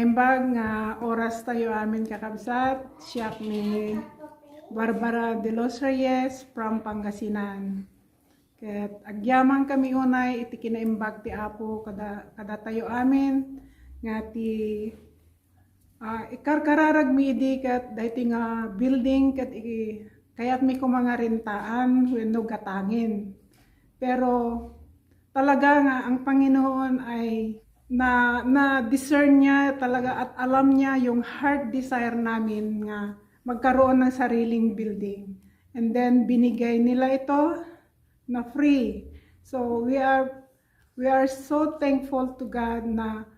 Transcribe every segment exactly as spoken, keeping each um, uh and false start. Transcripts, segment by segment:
Imbag nga oras tayo amin, kakabsat, siak ni Barbara de los Reyes from Pangasinan. Ket agyaman kami unay iti kinaimbag ti Apo kada, kadatayo amin nga ti, ah, ikarkararagmi idi ket daytoy nga building ket i-, kayatmi koma nga rentaan wenno gatangen. Pero talaga nga ang Panginoon ay na, na-discern niya talaga at alam niya yung heart desire namin nga magkaroon ng sariling building. And then binigay nila ito na free. So we are, we are so thankful to God na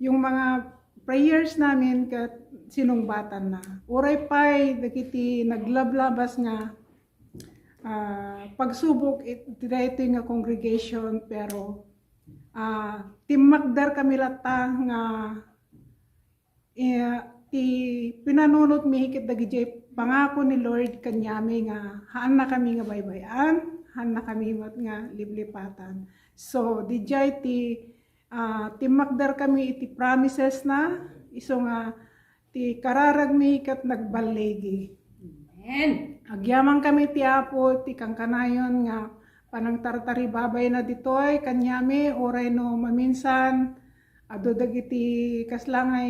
yung mga prayers namin ket sinungbatan na. Uray pay dagiti naglablabas nga, ah, pagsubok it-, iti daytoy nga congregation, pero, ah, timmakder kami latta nga eh, ti pinanunotmi ket dagiti pangako ni Lord kaniami nga haannakami nga baybay-an, haannakami met nga liplipatan. So, didiay ti, ah, timmakder kami iti promises na, isu nga ti kararagmi ket nagballigi. Amen. Agyaman kami ti Apo ti kankanayon nga panangtartaribabayna ditoy kaniami, uray no maminsan, adu dagiti kasla nga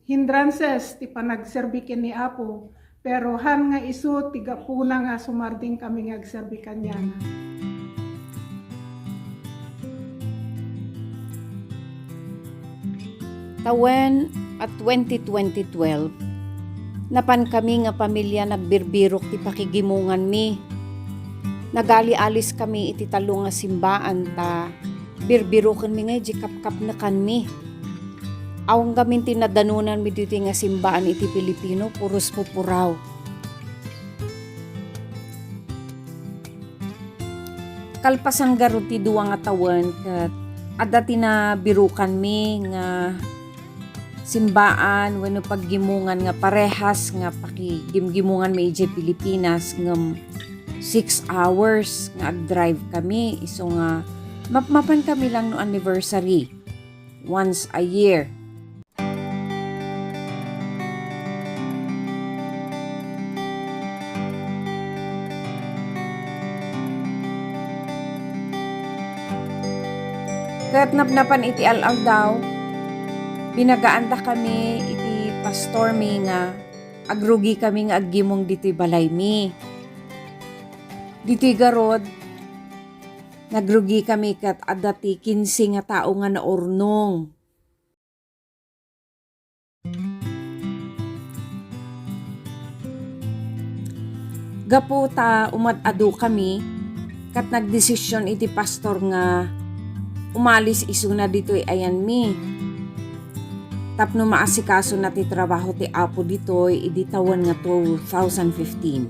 hindrances ti panagserbi ken ni Apo, pero han nga isu ti gapuna nga sumardeng kami nga agserbi kaniana. Tawen a twenty twenty-twelve, napan kami nga pamilya nagbirbirok ti pakigimonganmi. Nagali-alis kami iti tallo nga simbaan ta birbirokenmi nga idiay kapkapnekanmi. Awan ngamin ti nadanonanmi ditoy nga simbaan iti Pilipino, puros pupuraw. Kalpasan garud ti dua nga tawen ket adda ti nabirokanmi nga simbaan wenno paggimongan nga parehas nga pakigimgimonganmi idiay Pilipinas ngem six hours nga agdrive kami, isu nga mapmapan kami lang no anniversary, once a year. Ket napnapan iti al-aldaw, binagaandakami iti pastormi nga agrugi kami nga aggimong ditoy balaymi. Ditoy garud, nagrugi kami ket adda ti kinse nga tao nga naurnong. Gapu ta umad-adu kami, ket nagdesisyon iti pastor nga umalis isuna ditoy ayanmi tapno maasikasona ti trabaho ti Apo ditoy idi tawen nga two thousand fifteen.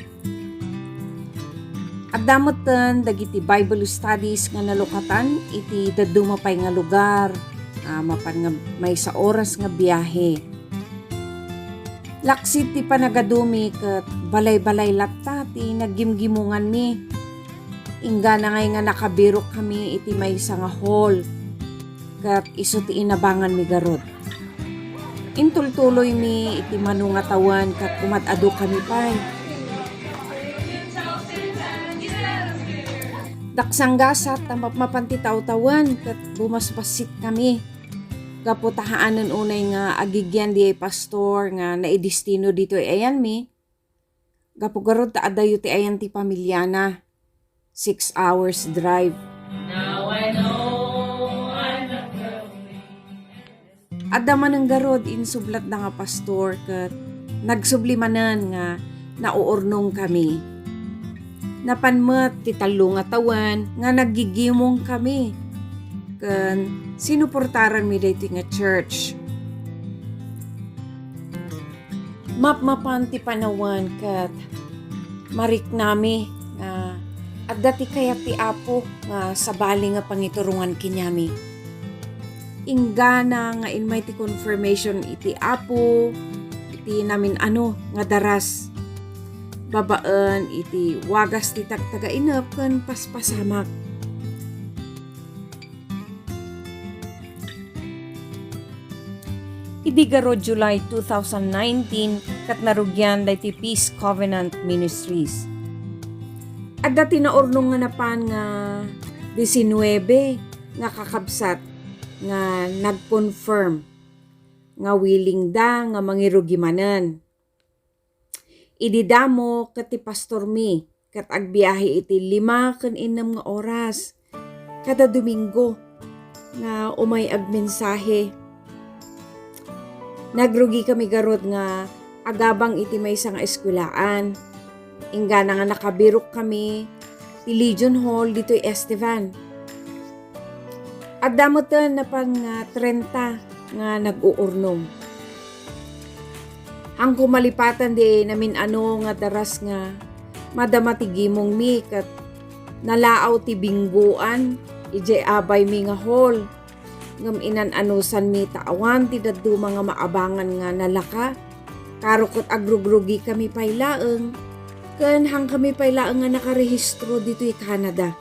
Adda metten dagiti Bible studies nga nalukatan iti dadduma pay nga lugar, a, mapan nga maysa oras nga biahe. Laksid ti panagadumi ket balay-balay latta ti naggimgimonganmi. Inggana ngay nga nakabirokkami iti maysa nga hall, ket isu ti inabanganmi garud. Intultuloymi iti mano nga tawen ket umad-adukami pay. Daksanggasat ta mapmapan ti tawtawen ket bumasbassitkami. Gapu ta haanen unay nga agigian diay pastor nga naidestino ditoy ayanmi, gapu garud ta adayo ti ayan ti pamiliana. Six hours drive. Adda manen garud insublatda nga pastor ket nagsubli manen nga nauurnongkami. Napan met ti tallo nga tawen nga naggigimongkami ken sinuportaranmi daytoy nga church. Mapmapan ti panawen ket mariknami nga adda ti kayat ti Apo nga sabali nga pangiturongan kaniami. Inggana nga immay ti confirmation iti Apo iti namin-ano nga daras babaen iti wagas ti tagtagainep ken paspasamak. Idi garud July two thousand nineteen, ket narugian daytoy Peace Covenant Ministries. Adda ti naurnong nga napan nga diecinuebe nga kakabsat nga nag-confirm nga willing da nga mangirugi manen. Idi damo ket ti pastormi ket agbiahe iti lima ken innem nga oras kada Domingo nga umay agmensahe. Nagrugikami garud nga agabang iti maysa nga eskuelaan. Inggana nga nakabirukkami ti Legion Hall ditoy Estevan. Adda metten napan nga trenta nga nag-uurnong. Haanko malipatan ti namin-ano nga daras nga madama ti gimongmi ket nalaaw ti binggoan idiay abaymi nga hall. Ngem inan-anusanmi ta awan ti dadduma nga maabangan nga nalaka. Karo ket agrugrugikami pay laeng ken haankami pay laeng nga nakarehistro ditoy Canada.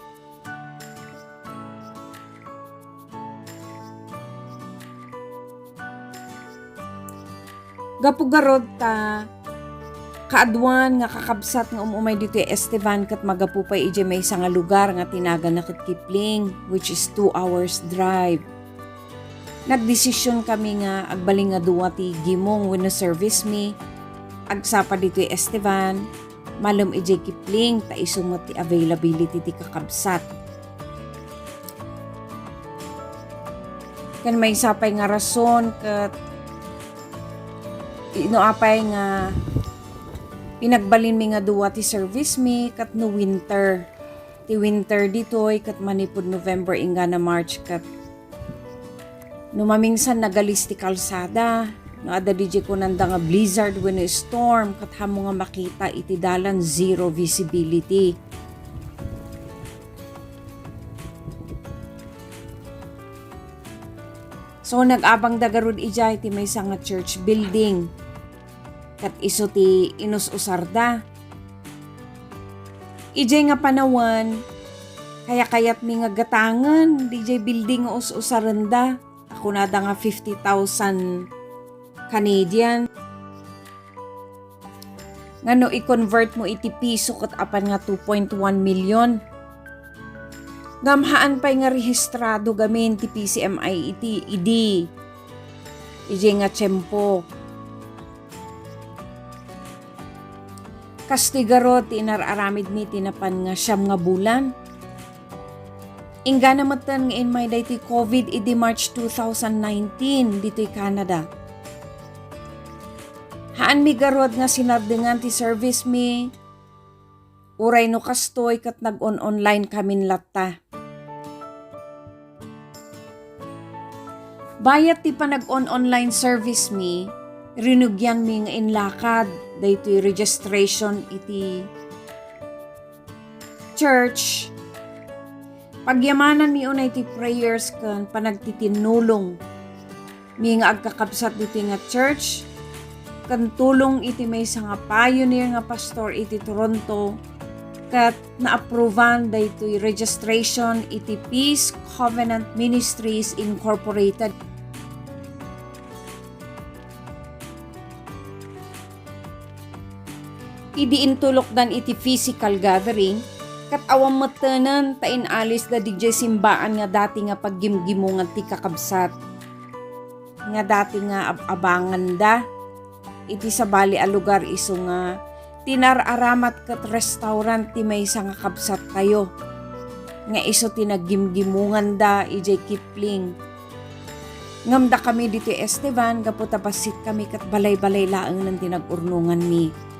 Gapu garud ta kaaduan nga kakabsat nga um-umay ditoy Estevan ket magapu pay idiay maysa nga lugar nga tinagana ket Kipling, which is two hours drive. Nagdesision kami nga agbalingadua ti gimong wenno service mi agsapa ditoy Estevan, malem idiay Kipling ta isu met ti availability ti kakabsat. Ken maysa pay nga rason ket no apay nga pinagbalinmi nga dua ti service mi ket no winter. Ti winter ditoy ket manipud November inggana March ket no mamingsan nagalis ti kalsada, no adda didiay kunanda nga blizzard wenno storm ket haanmo nga makita iti dalan, zero visibility. So, nag-abangda garud idiay ti maysa nga church building. Ket isu ti inus-usarda. Idiay nga panawen, kayakayatmi nga gatangen didiay building nga us-usarenda. Ta kunada nga fifty thousand Canadian. Nga no i-convert mo iti piso ket apan nga two point one million. Ngem haan pay nga rehistrado gamin ti P C M I iti idi, idiay nga tiempo. Kastoy garud ti inar-aramidmi ti napan nga siam nga bulan. Inggana metten nga immay daytoy COVID idi March two thousand nineteen ditoy Canada. Haanmi garud nga sinardengan ti service mi, uray no kastoy ket nag-on-online kamin latta. Bayat ti panag-on-online service mi, rinugianmi nga inlakad daytoy registration iti church. Pagyamananmi unay ti prayers ken panagtitinnulong mi nga agkakabsat ditoy nga church, ken tulong iti maysa nga pioneer nga pastor iti Toronto, ket naaproban daytoy registration iti Peace Covenant Ministries Incorporated. Idi intulokdan iti physical gathering, ket awan mettenen ta inalisda didiay simbaan nga dati nga paggimgimongan ti kakabsat, nga dati nga ab-abanganda iti sabali a lugar isu nga tinar-aramat ket restaurant ti maysa nga kabsattayo, nga isu ti naggimgimonganda idiay Kipling. Ngem dakami ditoy Estevan, gapu ta bassitkami ket balay-balay laengen ti nag-urnonganmi.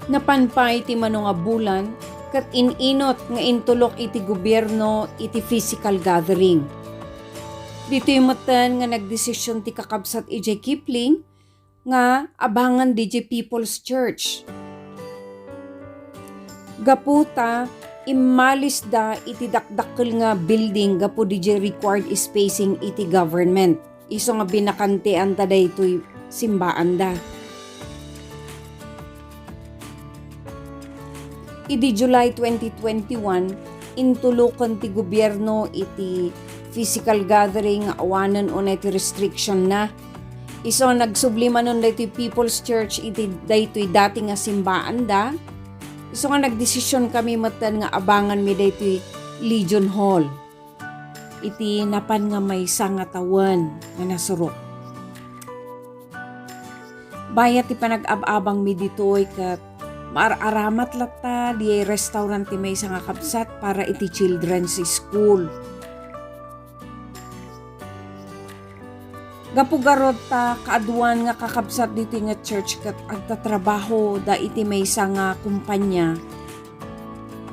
Napan pay ti mano nga bulan, ket in-inut nga intulok iti gobierno iti physical gathering. Ditoy metten nga nagdesisyon ti kakabsat idiay Kipling nga abangan didiay People's Church. Gapu ta immalisda iti dakdakkel nga building gapu didiay required spacing iti government. Isu nga binakantean ta daytoy simbaanda. Idi July twenty twenty-one, intuloken ti gobierno iti physical gathering nga awanen unay ti restriction na. Isu a nagsubli manen daytoy People's Church iti daytoy dati nga simbaanda, isu nga nagdesision kami metten nga abanganmi daytoy Legion Hall iti napan nga maysa nga tawen nga nasurok. Bayat ti panag-ab-abangmi ditoy ket maar-aramat latta diay restaurant ti maysa nga kabsat para iti children's school. Gapu garud ta kaaduan nga kakabsat ditoy nga church ket agtatrabahoda iti maysa nga kompania,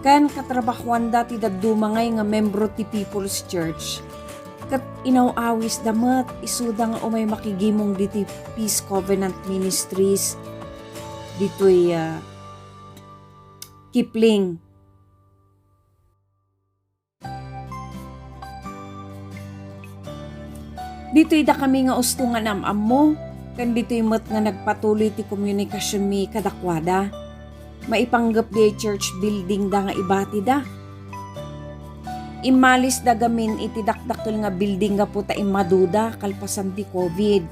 ken katrabahoanda ti dadduma ngay nga membro ti People's Church, ket inaw-awisda met isuda nga umay makigimong ditoy Peace Covenant Ministries ditoy, ah, Kipling. Ditoy dakami nga usto nga naam-ammo, ken ditoy met nga nagpatuloy ti komunikasionmi kadakuada. Maipanggep diay church building da nga ibatida. Immalisda gamin iti dakdakkel nga building gapu ta immaduda kalpasan ti covid.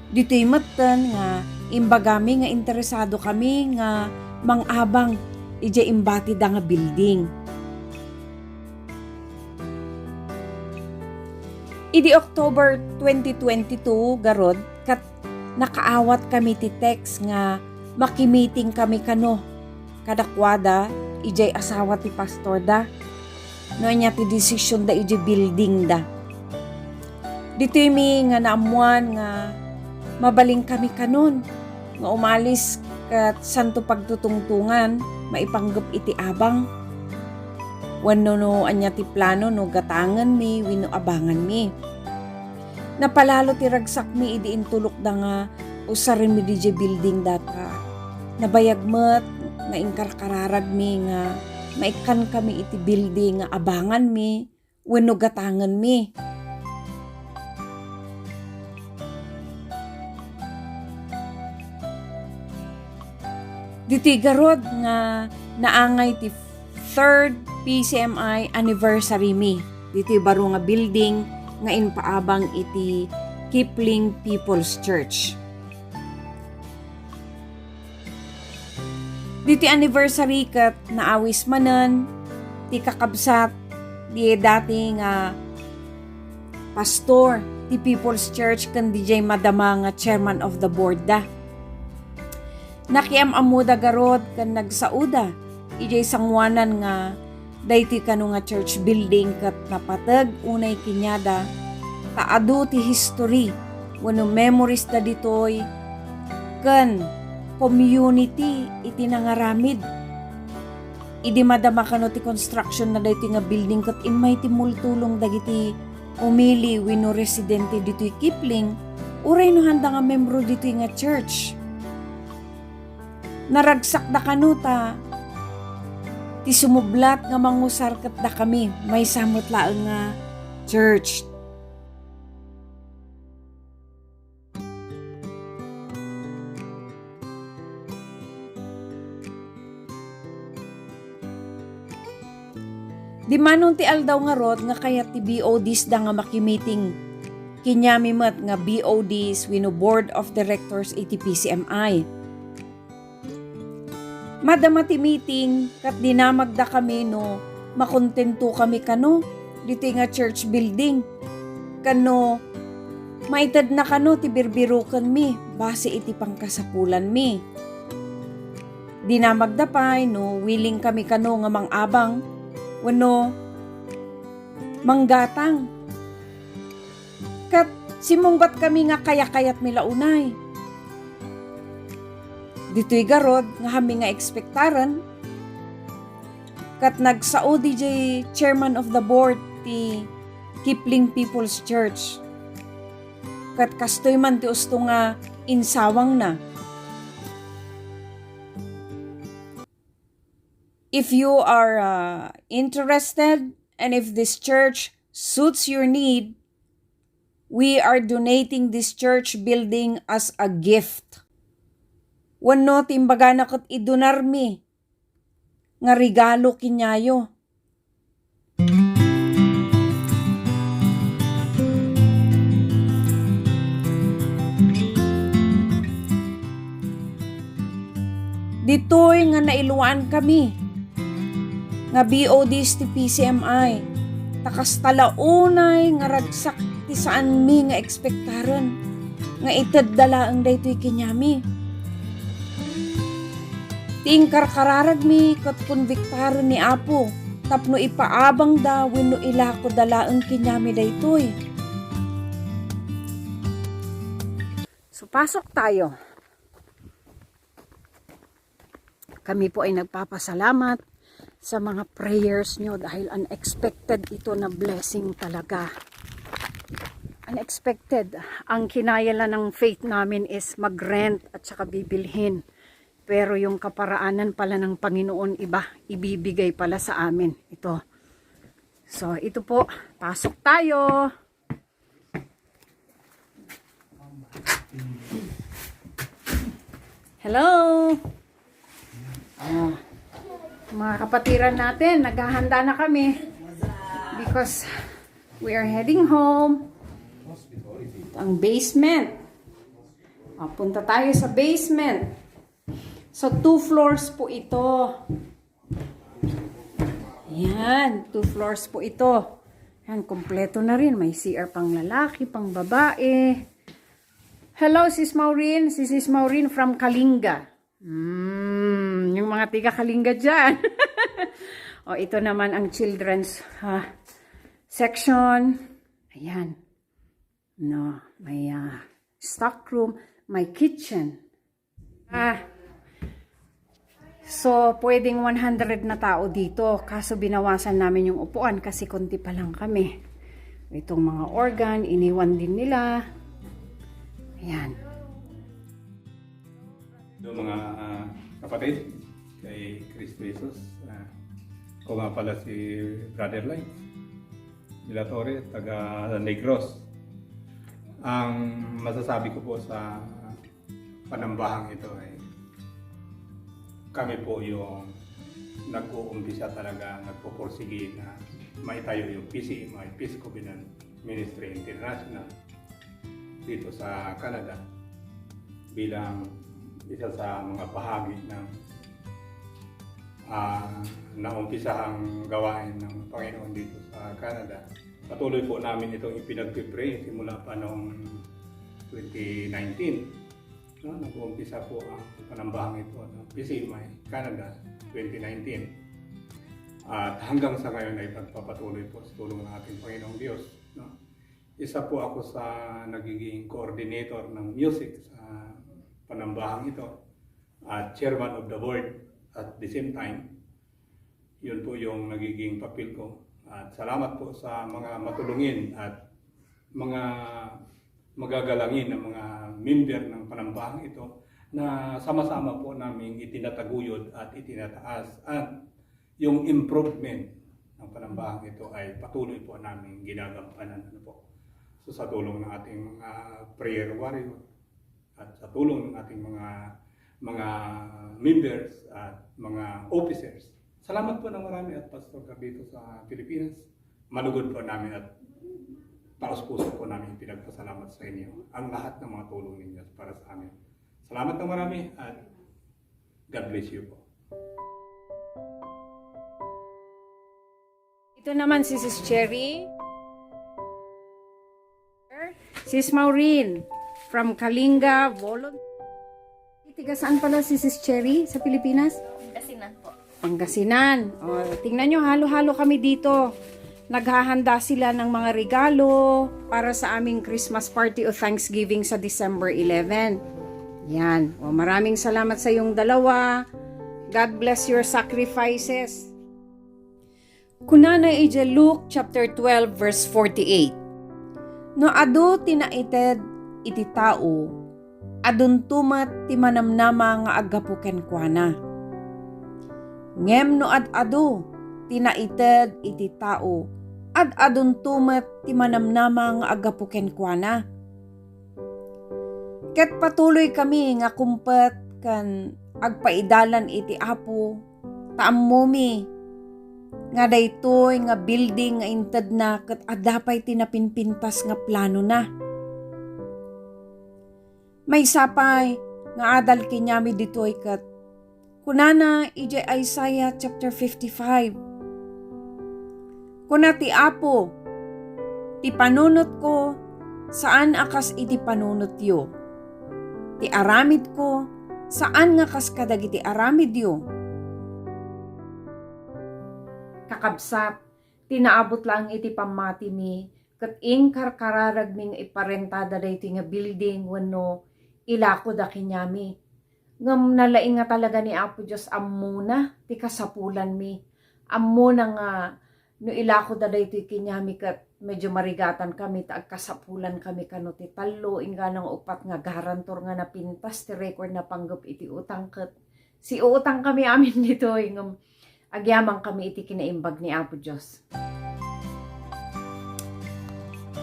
Ditoy metten nga imbagami nga interesado kami nga mangabang idiay imbatida nga building. Idi October twenty twenty-two, garud, ket nakaawat kami ti text nga makimiting kami kano kadakuada idiay asawa ti pastorda no ania ti desisionda idiay buildingda. Ditoymi nga naammoan nga mabalin kami kanon nga umalis ket santo pagtutungtongan maipanggep iti abang wenno no ania ti plano no gatangenmi wenno abanganmi. Napalalo ti ragsakmi idi intulokda nga usarenmi didiay buildingda ta nabayag met nga inkarkararagmi nga maikkankami iti building nga abanganmi wenno gatangenmi. Ditoy garud nga naangay ti third P C M I anniversary mi ditoy baro nga building nga impaabang iti Kipling People's Church. Ditoy anniversary ket naawis manen ti kakabsat diay dati nga pastor ti People's Church ken didiay madama nga chairman of the board da. Nakiam-ammoda garud ken nagsaoda idiay sangoanan nga daytoy kano nga church building ket napateg unay kaniada ta adu ti history wenno memories da ditoy ken community iti nangaramid. Idi madama kano ti construction na daytoy nga building ket immay ti multulong dagiti umili wenno residente ditoy Kipling uray no handa nga membro ditoy nga church. Naragsakda kano ta ti sumublat nga mangusar ket dakami maysa met laeng nga church. Dimmanon ti aldaw ngarud nga kayat ti B O Ds da nga makimiting. Kaniami met nga B O Ds wenno Board of Directors iti P C M I. Madama ti meeting ket dinamagda kami no makontento kami kano ditoy nga church building ken no maitedna kano ti birbirokenmi base iti pankasapulanmi. Dinamagda pay no willing kami kano nga mangabang wenno manggatang. Ket simmungbat kami nga kayakayatmi la unay. Ditoy garud nga hammi nga ekspektaren, ket nagsao diay chairman of the board ti Kipling People's Church. Ket kastoy man ti usto nga insawangna. If you are, uh, interested and if this church suits your need, we are donating this church building as a gift. Wenno ti imbagana ket idonarmi nga regalo kaniayo. Ditoy nga nailwankami nga B O Ds ti P C M I, ta kasta la unay nga ragsak ti saanmi nga ekspektaren nga itedda laeng daytoy kaniami. Ti inkarkararagmi ket konbiktaren ni Apo tapno ipaabangda wenno ilakoda laeng kaniami daytoy. So, pasok tayo. Kami po ay nagpapasalamat sa mga prayers nyo dahil unexpected ito na blessing talaga. Unexpected. Ang kinaya lang ng faith namin is mag-rent at saka bibilhin. Pero yung kaparaanan pala ng Panginoon iba, ibibigay pala sa amin ito. So, ito po, pasok tayo. Hello! Ah, mga kapatiran natin, naghahanda na kami because we are heading home. Ang basement. Ah, punta tayo sa basement. So, two floors po ito. Yan, two floors po ito. Yan, kompleto na rin. May C R pang lalaki, pang babae. Hello, Sis Maureen. Si Sis Maureen from Kalinga. Mm, yung mga tiga Kalinga dyan. O, ito naman ang children's, ah, section. Ayan. No, may, ah, stock room, may kitchen. Ah, so, pwedeng one hundred na tao dito. Kaso binawasan namin yung upuan kasi konti pa lang kami. Itong mga organ, iniwan din nila. Ayan. So, mga, ah, kapatid kay Kristo Jesus, ah, ako nga pala si Brother Light Milatore, taga Negros. Ang masasabi ko po sa panambahang ito ay kami po yung nag-uumpisa talaga, nagpupursige na maitayo yung P C M I, Peace Covenant Ministry International, dito sa Canada bilang isa sa mga bahagi ng, ah, naumpisahang gawain ng Panginoon dito sa Canada. Patuloy po namin itong ipinagpipray simula pa noong twenty nineteen. No, nag-uumpisa po ang panambahang ito ng P C M I Canada twenty nineteen. At hanggang sa ngayon ay pagpapatuloy po sa tulong ng ating Panginoong Diyos, no? Isa po ako sa nagiging coordinator ng music sa panambahang ito at chairman of the board at the same time. Yun po yung nagiging papel ko. At salamat po sa mga matulungin at mga magagalangin na mga member ng panambahang ito na sama-sama po naming itinataguyod at itinataas. At yung improvement ng panambahang ito ay patuloy po naming ginagampanan. Ano po? So, sa tulong ng ating mga prayer warrior at sa tulong ng ating mga, mga members at mga officers, salamat po ng marami at Pastor Gabito sa Pilipinas. Malugod po namin at taos-puso po namin ipinagpasalamat sa inyo ang lahat ng mga tulong ninyo para sa amin. Salamat ng marami at God bless you po. Ito naman si Sis Cherry. Sis Maureen from Kalinga, Volon. Tiga saan pala si Sis Cherry sa Pilipinas? Pangasinan po. Pangasinan. O, tingnan nyo, halo-halo kami dito. Naghahanda sila ng mga regalo para sa aming Christmas party o Thanksgiving sa December eleven. Yan. O, maraming salamat sa yung dalawa. God bless your sacrifices. Kunana idiay Luke chapter twelve, verse forty-eight, "No adu ti naited iti tao, adunto met ti manamnama nga aggapu kenkuana. Ngem no ad-adu ti naited iti tao, ad-adunto met ti manamnama nga aggapu kenkuana." Ket patuloy kami nga kumpet ken agpaidalan iti Apo, ta ammomi nga daytoy nga building nga intedna ket adda pay ti napinpintas nga planona. Maysa pay nga adal kaniami ditoy ket Kunana idiay Isaiah chapter fifty-five, Kuna ti Apo, "Ti panunotko, saan a kas iti panunotyo. Ti aramidko, saan nga kas kadagiti aramidyo." Kakabsat, ti naabot laeng iti pammatimi, ket inkarkararagmi nga iparentada daytoy nga building wenno ilakoda kaniami. Ngem nalaing nga talaga ni Apo Dios, ammona ti kasapulanmi. Ammona nga no ilakoda daytoy kaniami ket medyo marigatankami ta agkasapulankami kano ti tallo, inggana nga upat nga guarantor nga napintas ti record na panggep iti utang ket siutangkami amin ditoy ngem agyamankami iti kinaimbag ni Apo Dios.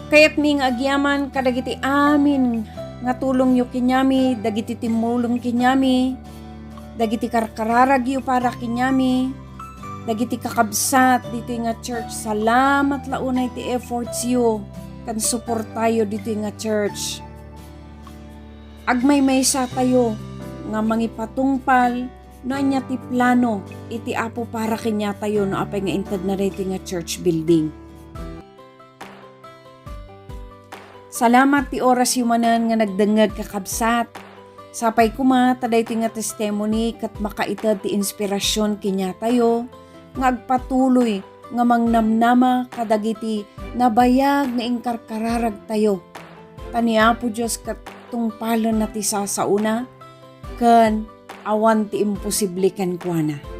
Kayatmi nga agyaman kadagiti amin nga tulongyo kaniami, dagiti timmulong kaniami, dagiti karkararagyo para kaniami, dagiti kakabsat ditoy nga church. Salamat la unay ti effortsyo ken suportayo ditoy nga church. Agmaymaysatayo nga mangipatungpal no ania ti plano iti Apo para kaniatayo no apay nga intedna daytoy nga church building. Salamat ti orasyo manen nga nagdengngeg, kakabsat. Sapay koma ta daytoy nga testimony ket makaited ti inspirasyon kaniatayo nga agpatuloy nga mangnamnama kadagiti nabayag nga inkarkararagtayo. Ta ni Apo Dios ket tungpalenna ti sasaona ken awan ti imposible kenkuana.